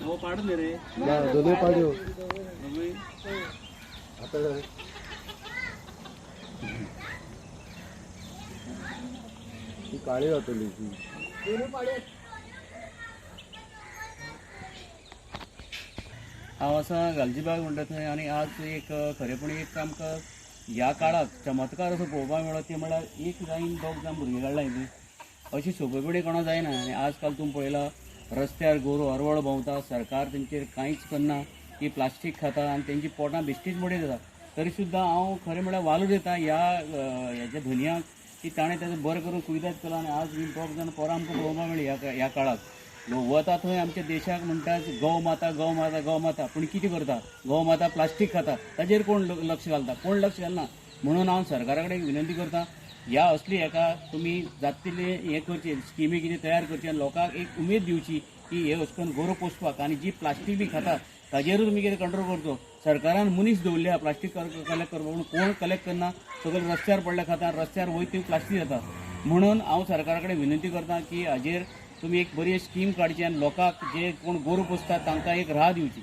हो पाड न्ही रे ना दोनूय पाड्यो आतां ती काळी जातली ती. हांव आसा गालजीबाग म्हणटा थंय आनी आज एक खरेपणी एक आमकां ह्या काळाक चमत्कार असो पळोवपाक मेळ्ळो ती म्हळ्यार एक गायन दोग जावन भुरगीं काडला न्ही अशी सोंपेपणी कोणा जायना. आनी आजकाल तुमी पळयला रस्त्यार गोरू हरवळ भोंवता, सरकार तेंचेर कांयच करना, ती प्लास्टीक खाता आनी तेंची पोटां बेश्टीच मोडीत जाता. तरी सुद्दां हांव खरें म्हळ्यार वालोर दिता ह्या हेच्या धनयांक की ताणें तेजो बरें करून कुयदाद केलो आनी आज ही दोग जाण पोरां आमकां पळोवपाक मेळ्ळी ह्या काळाक. लोक वता थंय आमच्या देशाक म्हणटा गौ माता गौ माता गौ माता, पूण कितें करता गौ माता प्लास्टीक खाता, ताजेर कोण लक्ष घालता? कोण लक्ष घालना. म्हणून हांव सरकारा कडेन विनंती करता ह्या असली हेका तुमी जाता तितले हें करचें, स्किमी कितें तयार करची आनी लोकांक एक उमेद दिवची की हे अशें करून गोरवां पोसपाक आनी जी प्लास्टीक बी खाता ताजेरूय तुमी कितें कंट्रोल करचो. सरकारान मनीस दवरले आहा प्लास्टीक कलेक्ट करपाक, पूण कोण कलेक्ट करना, सगळे रस्त्यार पडले खाता, रस्त्यार वयता ती प्लास्टीक जाता. म्हणून हांव सरकारा कडेन विनंती करता की हाजेर तुमी एक बरी स्कीम काडची आनी लोकांक जे कोण गोरवां पोसतात तांकां एक राह दिवची.